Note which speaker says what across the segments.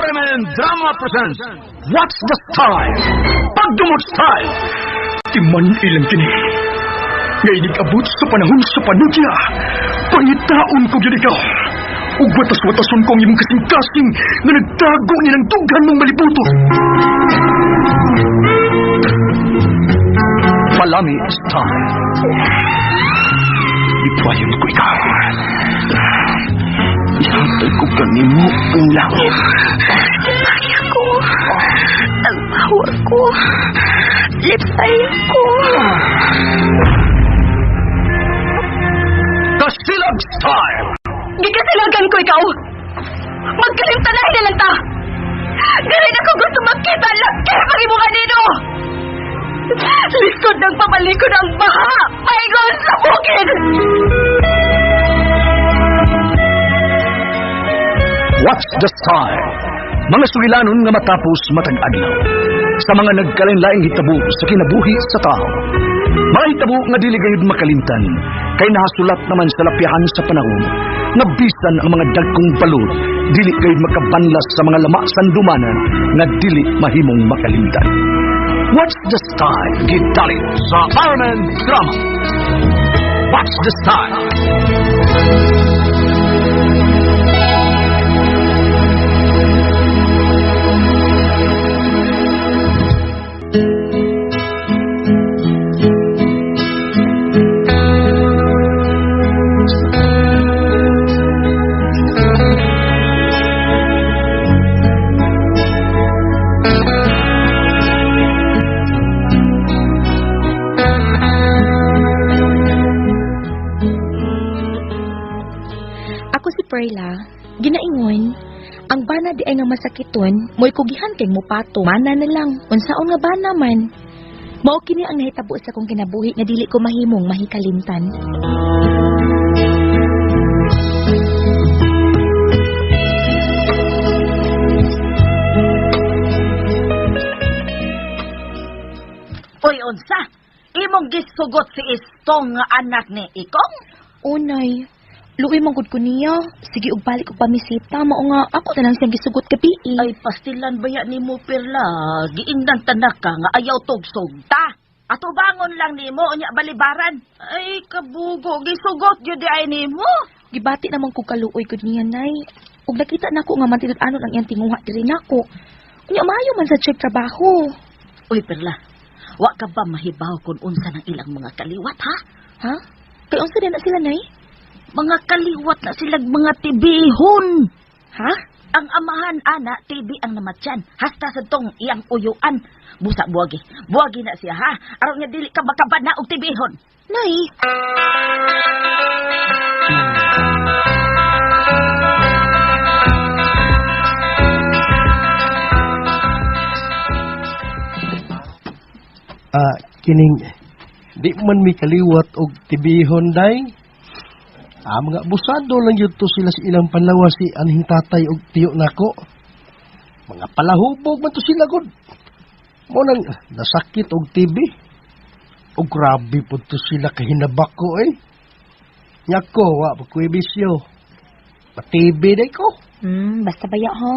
Speaker 1: RMN Drama presents What's the Style? Pagdumot Style! Timan ilang kini. Nga inigabot sa panahon sa panudya. Pangitaon ko gyud ikaw. Ug watas-watason ko ang imong kasing-kasing nga nagtago ni ng dughan mong malibuto. Palami Style. Ipayon ko ikaw. Ihatag ko kanimo ang langit.
Speaker 2: Lipay ako. Ang bawa ko. Lipay ako.
Speaker 1: Kasilag Style!
Speaker 2: Gikasilagan ko ikaw. Magkalimtanahin na lang ta. Galing ako gusto makita laki pag imo kanino. Likod ng pamalikod ang baha. Paingon sa bukid.
Speaker 1: What's the Style? Mga sugilanon nga matapos matag adlaw. Sa mga nagkalain-laing hitabo sa kinabuhi sa tao. Mga hitabo nga dili gayud makalimtan kay nahasulat naman sa lapyahan sa panahon nga bisan ang mga dagkong balod dili gayud makabanlas sa mga lama sandumanan nga dili mahimong makalimtan. What's the Style? Gidali sa RMN Drama. What's the Style?
Speaker 2: Ako si Perla, ginaingon, ang bana di ay nga masakiton, mo'y kugihan kay mupato. Mana na lang, unsaon nga bana man. Mao kini ang nahitabo sa kong kinabuhi nga dili ko mahimong mahikalimtan.
Speaker 3: Uy, unsa? Imong gisugot si Istong nga anak ni Ikong?
Speaker 2: Unay, luoy man gud ko niya. Sige og balik og pamisita, mao nga ako na lang siyang gisugot gabi.
Speaker 3: Ay, pastilan baya nimo Perla. Giingnan tanak ka nga ayaw tugsog ta. Ato bangon lang nimo unya balibaran. Ay, kabugo gisugot gyud di ay nimo.
Speaker 2: Gibati naman ko kaluoy gud niya, nay. Ug nakita nako nga mantinud-anon ang iyang tinguha diri nako. Unya maayo man sa check trabaho.
Speaker 3: Uy, Perla. Wa ka ba mahibaw kung unsa ng ilang mga kaliwat, ha?
Speaker 2: Ha? Kay unsa din na sila, nay?
Speaker 3: Mga kaliwat na silag mga tibihon.
Speaker 2: Ha?
Speaker 3: Ang amahan, ana, tibi ang namatyan. Hasta sa tong iyang uyuan. Busa, buwagi. Buwagi na siya, ha? Aron nga dili ka makabana og tibihon.
Speaker 2: Nay,
Speaker 4: Kining di man mi kaliwat og tibihon day. Mga abusado lang yun to sila sa ilang panlawas si anhing tatay og tiyo nako. Mga palahubog man to sila gud. Mo nang nasakit og TB. Og grabe po to sila kahinabak ko eh. Nyako, wa pa ko'y bisyo. Pa-TB day ko.
Speaker 2: Basta baya ha.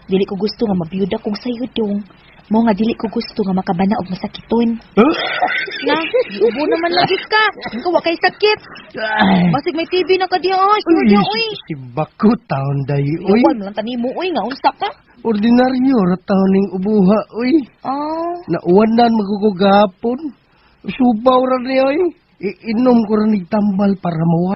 Speaker 2: Dili ko gusto nga mabiyuda kog sayo dong. Mo nga dili ko gusto nga makabana og masakiton.
Speaker 4: Huh?
Speaker 2: Na, ubo naman lagi ka. Ikaw wa kay sakit. Basig may TB na ka diha oy. Sure diha oy.
Speaker 4: Si bako taon day oy.
Speaker 2: Iwan mo lang tanimo oy nga unsa ka?
Speaker 4: Ordinaryo ra taon ning ubuha oy.
Speaker 2: Ah,
Speaker 4: Nauwanan magugugapon. Subaw ra ni oy. Iinom ko ra nig tambal para mawa.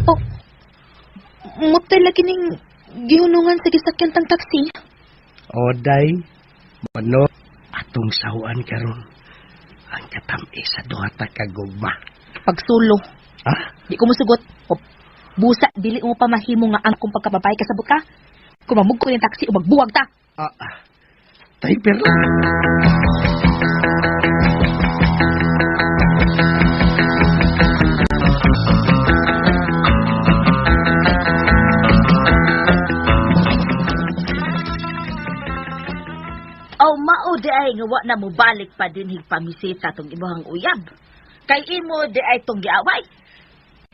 Speaker 2: Oh. Mutay lagi ning gihunungan sa gisakyan tang taxi.
Speaker 4: O day, mano atong sawan karon ang katami sa duha ta ka gugma.
Speaker 2: Pagsulo.
Speaker 4: Ha?
Speaker 2: Di ko musugot. O, busa, dili mo pa mahimo nga ang kong pagkababay kasabot ka. Kung mamugko yung taxi o magbuwag ta.
Speaker 4: Tay pero
Speaker 3: di ay nga wa na mobalik pa dinhig pamisita tong imong uyab. Kay imo di ay tong giaway.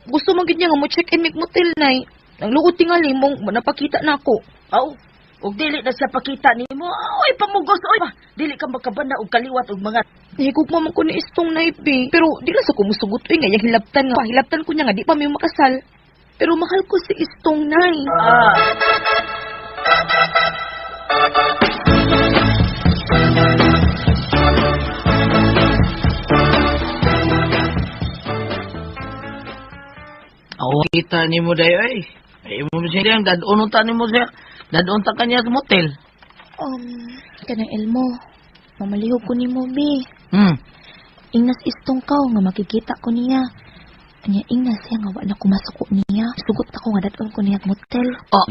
Speaker 2: Gusto man gid niya nga mo check-in mig motel, nay. Ang luot tingali mong napakita na ako.
Speaker 3: Aw, ug dili na siya pakita nimo. Oy, pamugos oy. Dili ka makabana og kaliwat og mga
Speaker 2: Nahigugma man ko ni Istong, nay, bi. Pero di lang sa ko musugot oy nga iyang hilabtan nga. Hilabtan ko niya nga di pa mi makasal. Pero mahal ko si Istong, nay.
Speaker 3: Ah.
Speaker 5: Aw, kita ni mo day ay. Ay mo siya diyang dadon ta nimo siya. Dadon ta kanya sa motel.
Speaker 2: Kanang Elmo, mamalihog ko nimo, bi.
Speaker 5: Hmm.
Speaker 2: Ingnas Istong kaw nga makikita ko niya. Anya ingnas siya nga wa na ko masuko niya. Sugot ako nga dadon ko niya sa motel.
Speaker 5: Oh,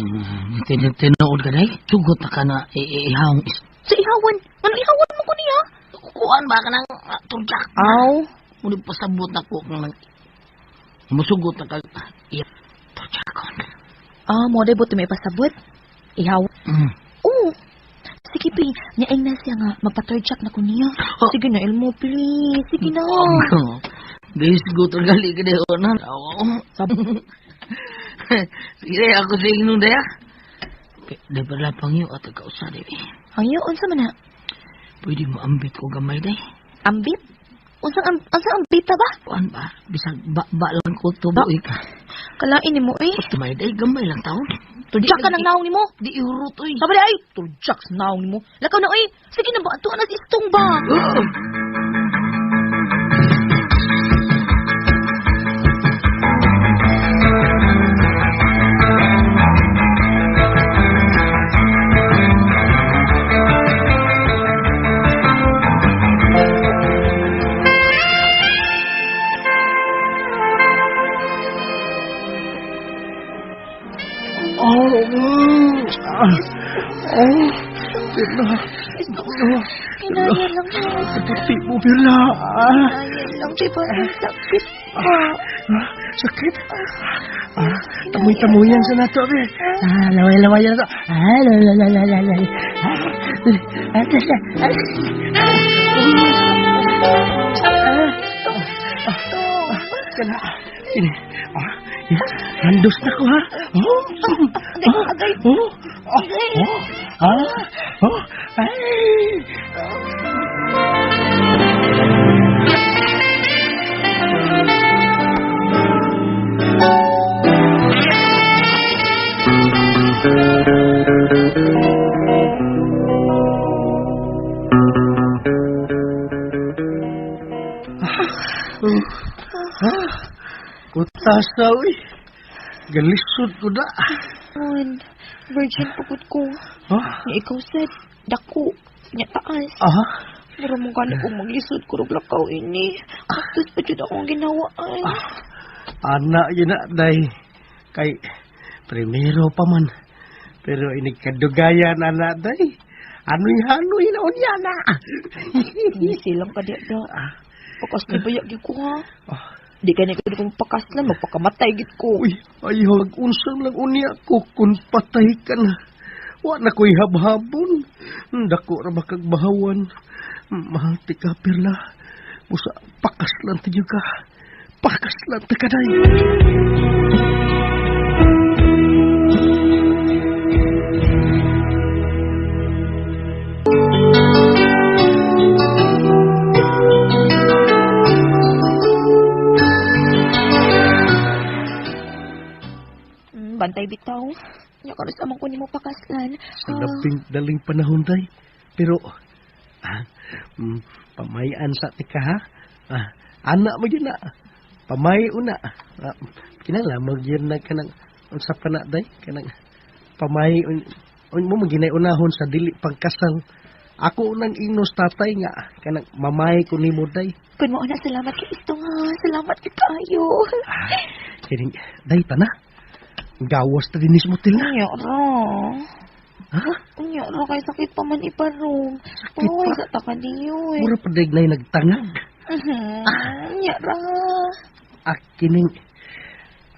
Speaker 5: tinuod ka day. Sugot na ka na ihawong is.
Speaker 2: Sa ihawan, ano ihawan mo ko niya?
Speaker 5: Kuan ba ka nang turjak?
Speaker 2: Aw,
Speaker 5: Muli pasabot na ko nang musugot na ka. Iya, turjakon.
Speaker 2: Ah, mo day buti may pasabot. Ihaw.
Speaker 5: Hmm.
Speaker 2: Oo. Sige, Pi. Niyaing na siya nga. Magpa-third check na ko niya.
Speaker 5: Oh.
Speaker 2: Sige na, Elmo, please. Sige na.
Speaker 5: Oh. Guys, go to gali ka day na. Oo. Sige, ako sa inyo daya. Di pala pangyo at kausa day.
Speaker 2: Angyo, unsa man na?
Speaker 5: Pwede mo ambit ko gamay day.
Speaker 2: Ambit? Unsang ambita ba?
Speaker 5: Kuan ba? Bisag ba, ba lang ko tubo ka.
Speaker 2: Kalain nimo eh.
Speaker 5: Gamay day, gamay lang taon.
Speaker 2: Turjak ka ng naong nimo.
Speaker 5: Di ihurot oy.
Speaker 2: Sabi ay, turjak sa naong nimo. Lakaw na oy. Sige na ba, ato na si Istong ba?
Speaker 5: Oh.
Speaker 4: Oh, Pirla.
Speaker 2: Hinaya lang ha.
Speaker 4: Puti mo, Pirla.
Speaker 2: Hinaya lang, di ba? Sakit pa.
Speaker 4: Sakit. Tamoy-tamoyan sa nato, be. Laway-lawayan na to. Laway-laway. Kana, kini. Handos na ko, ha? Oh,
Speaker 2: Agay,
Speaker 4: oh, oh, oh, oh, ay. Kutasa, uy. Galisod ko na.
Speaker 2: Man, virgin pagod ko.
Speaker 4: Ha?
Speaker 2: Nga ikaw, sad, dako, nya taas.
Speaker 4: Ah?
Speaker 2: Mura mong gani kong maglisod ko rog lakaw ini. Kaptos pa jud akong ginawaan.
Speaker 4: Ana, yun na, day. Kay, primero pa man. Pero inigkadugayan, ana, day. Anoy-hanoy na unya na.
Speaker 2: Silang ka di da. Pakas ni bayak gyud ko, ha? Di ka na ko kung pakaslan, magpakamatay gid ko.
Speaker 4: Uy, ayaw, mag-unsang lang unya ko kung patay ka na. Wa na ko'y habhabon. Dako ra makagbahawan. Mahal ti ka, Perla. Busa, pakaslan ti ka. Pakaslan ti ka, day.
Speaker 2: Bantay bitaw. Nya karon sa amang ko nimo pakaslan.
Speaker 4: Sa labing daling panahon, day. Pero, pamayan sa tika, ha? Anak mo yun na. Pamay una. Kinala mo yun na kanang, unsa pa na, day? Kanang, pamay, mo maginay unahon sa dili pagkasal. Ako unang ingnos tatay nga, kanang mamay ko nimo, day.
Speaker 2: Kun mo na, salamat kay isto nga. Salamat kay kayo.
Speaker 4: Kining, day, tana. Gawas ta dinis mo til na.
Speaker 2: Unya ra.
Speaker 4: Ha?
Speaker 2: Unya ra kay sakit pa man iparong.
Speaker 4: Sakit
Speaker 2: Oy,
Speaker 4: pa?
Speaker 2: sa ta ka niyo eh.
Speaker 4: Mura pa dag na'y nagtangag.
Speaker 2: Unya ra.
Speaker 4: Kining,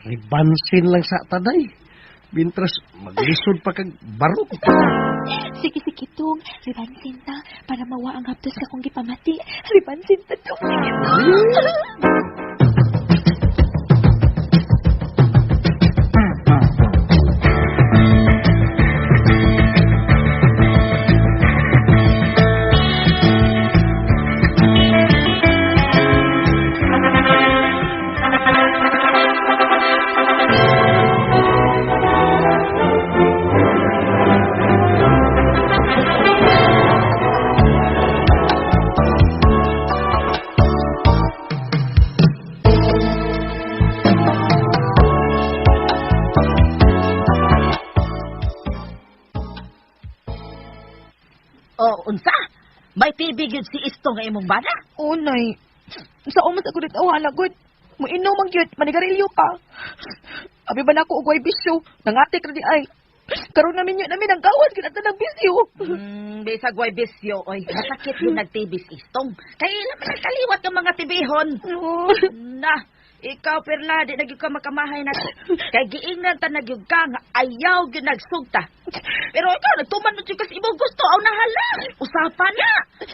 Speaker 4: ribansin lang sa taday. Mintras maglisod pa kag barok.
Speaker 2: Sige, sige, Tong. Ribansin ta para mawa ang haptos ka kong gipamati. Ribansin ta, Tong. Sige, Tong.
Speaker 3: O, unsa? May TV gyud si Isto nga imong bana?
Speaker 2: Oh, nay. Sa umas ako dito, halagod. Muinom ang gyud, manigarilyo pa. Abi ba na ako ugway bisyo? Nangatik ra di ay. Karon namin yun namin ang gawas kinata ng bisyo.
Speaker 3: Bisag way bisyo oy. Masakit yung nagtibis istong. Kay ila man ang kaliwat ng mga tibihon.
Speaker 2: No.
Speaker 3: Na, ikaw Perla, di na gyud ka makamahay na. Kay giingnan ta na gyud ka nga ayaw gyud nagsugta. Pero ikaw nagtuman mo gyud ka sa imong gusto aw nahala. Usapan na.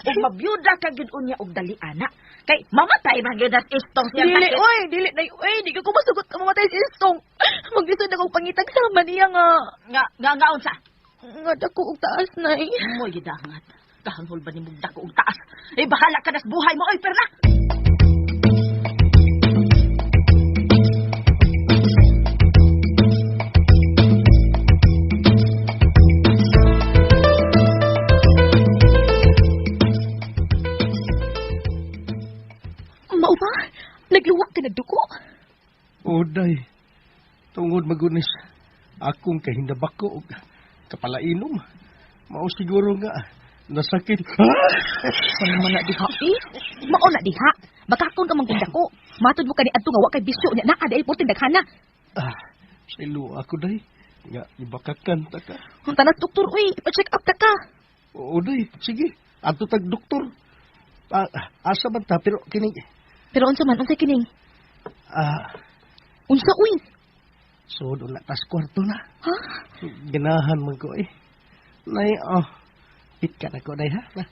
Speaker 3: Ug mabiyuda ka gyud unya og dali ana. Kay mamatay man gyud as istong siyang
Speaker 2: Dili,
Speaker 3: sakit.
Speaker 2: oy, dili na, oy, di ka kumasugot ka mamatay si Istong. Maglisod akong pangitag sama niya nga.
Speaker 3: Nga nga nga unsa?
Speaker 2: Nga dako og taas, nay.
Speaker 3: Moy gidangat. Kahanghol ba ni mong dako og taas? Eh bahala ka na sa buhay mo oy Perla.
Speaker 2: Mao ba? Nagluwa ka nagduko?
Speaker 4: Oday, tungod magunis, akong kahindabako og kapalainom. Mao siguro nga nasakit.
Speaker 2: Ano man na diha, eh? Mao na diha. Bakakon ka man kung dako. Matod mo kani adto nga wa kay bisyo nya naa dahil porting daghana.
Speaker 4: Ah, silo ako day. Nga ibakakan ta ka.
Speaker 2: Ang tanas doktor, uy, ipa-check up ta ka.
Speaker 4: Oday, sige. Adto tag doktor. Ah, asa man ta pero kining
Speaker 2: Pero unsa man, unsa kining?
Speaker 4: ah
Speaker 2: Unsa uy?
Speaker 4: so doon na tas kwarto na.
Speaker 2: Ha?
Speaker 4: Ganahan man ko eh. Nay, oh. Pit ka na ko day ha. Na.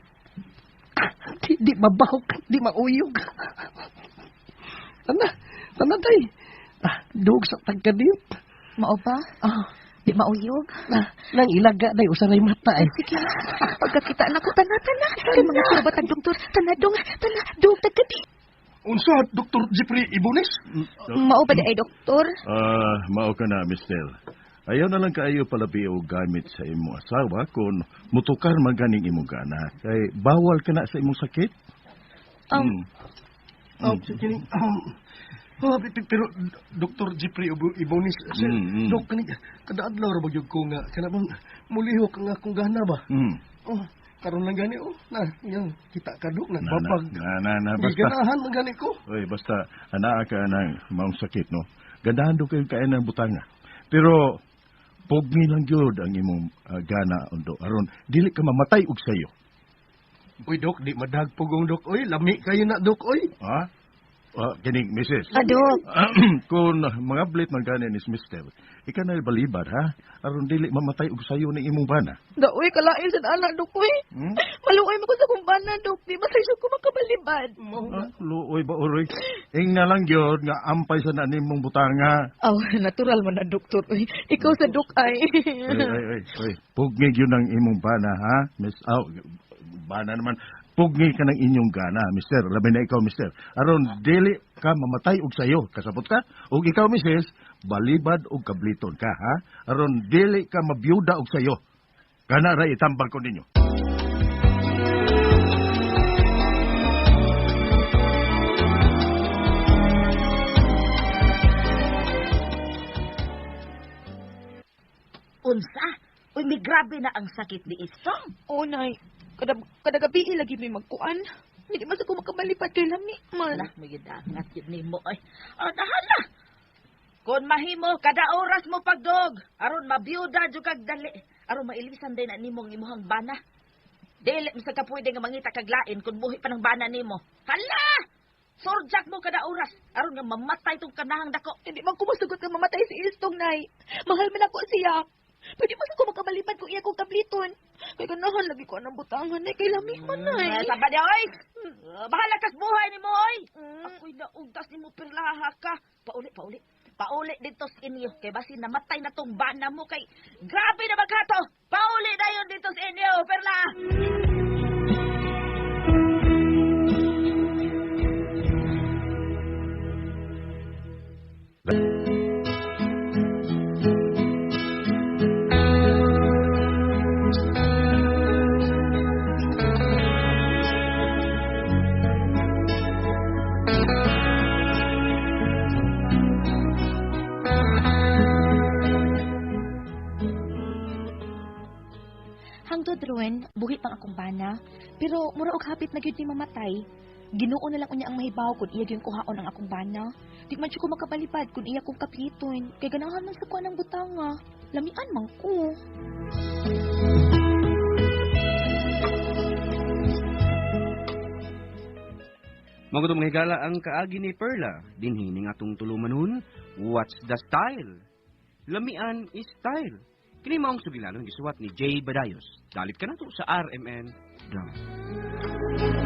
Speaker 4: Ah, di mabahok, di mauyog. Tana, tana day. Ah, duog sa tagkadit.
Speaker 2: Mao ba?
Speaker 4: Ah,
Speaker 2: Di mauyog?
Speaker 4: na, nang ilaga day usaray mata eh.
Speaker 2: Sige, pagkakita na ko, tana, tana. Kay mga subat ang doktor, tana dong, tana, dong, tagkadi.
Speaker 4: Unsa, Dr. Jeffrey Ibones?
Speaker 2: Mao ba di ay doktor?
Speaker 6: Ah, mao ka na, mister. Ayaw na lang kaayo palabi og gamit sa imong asawa kung mutukar man ganing imong gana. Kay bawal ka na sa imong sakit.
Speaker 4: Oh, kining, oh, pero Dr. Jeffrey Ibones, sir, Dok, kani, kada adlaw ra ba gyud ko nga, kana bang mulihok ang akong gana ba? Oh, karon lang gani oh, na, yan, kita ka dok,
Speaker 6: Na, na,
Speaker 4: nagbabag.
Speaker 6: na, na, na,
Speaker 4: Di
Speaker 6: basta.
Speaker 4: ganahan man gani ko.
Speaker 6: Oy, basta anaa ka ng maong sakit, no? Gandahan do kayo kain ng butanga. Pero pugni lang gyud ang imong gana undo aron dili ka mamatay og sayo.
Speaker 4: Uy, Dok, di madagpugong, Dok. Uy, lami kayo na, Dok, uy.
Speaker 6: Ha? Ah, kining misis.
Speaker 2: Adok.
Speaker 6: Kung mga blit man gani ni mister, ika na balibad ha aron dili mamatay og sayo ni imong bana.
Speaker 2: Da, uy, kalain sa anak, dok, uy. Maluoy mo ko sa kumbana, dok. Di ba sa ko makabalibad?
Speaker 6: Ah, luoy ba uroy? Ing na lang gyud nga ampay sa na nimong butanga.
Speaker 2: Oh, natural man na, doktor, uy. Ikaw sa dok, ay.
Speaker 6: Ay, ay, ay, ay. Pugni gyud ang imong bana ha, Miss oh, bana naman. Pugni ka ng inyong gana, mister. Labi na ikaw, mister. Aron dili ka mamatay og sayo. Kasabot ka? Og ikaw, misis, balibad og kabliton ka, ha? Aron dili ka mabiyuda og sayo. Kana ra itambal ko ninyo.
Speaker 3: Unsa? Uy, may grabe na ang sakit ni Istong.
Speaker 2: Oh, nay. Kada gabi lagi may magkuan. Hindi man sa ko makabalipad kay lami man.
Speaker 3: Lah, may gidangat yun nimo ay. Oh, nahala. Kung mahimo, kada oras mo pagdog. Aron mabiyuda jud kag dali. Aron mailisan din na nimo ang imuhang bana. Dili mo sa ka pwede nga mangita kag lain kung buhi pa ng bana nimo. Hala! Surjak mo kada oras aron nga mamatay tong kanahang dako.
Speaker 2: Hindi man ko masugot nga mamatay si Istong, Nay. Mahal man ako siya. Pwede man sa ko makabalibad kung iya kong kabliton. Kay ganahan lagi ko anang butangan, Nay. Kay lami man, Nay.
Speaker 3: Ay, saba niya, oy. Bahala kas buhay nimo, oy. Ako'y naugdas nimo perlaha ka. Pauli, pauli. Pauli dito sa inyo. Kay basin namatay na tong bana mo kay grabe na magkato. Pauli na yun dito sa inyo, Perla.
Speaker 2: Hangtod ruin, buhi pang akong bana. Pero mura og hapit na gyud ni mamatay. Ginoo na lang unya ang mahibaw kung iya gyud kuhaon ang akong bana. Di man siya ko makabalibad kung iya kong kapliton. Kay ganahan man sa kuha ng butanga. Lamian man ko.
Speaker 7: Magutong mga higala ang kaagi ni Perla. Dinhi ning atong tulumanon, what's the style? Lamian is style. Kini maong sugilanon gisuwat ni Jay Badayos. Dalit ka na to sa RMN Drama.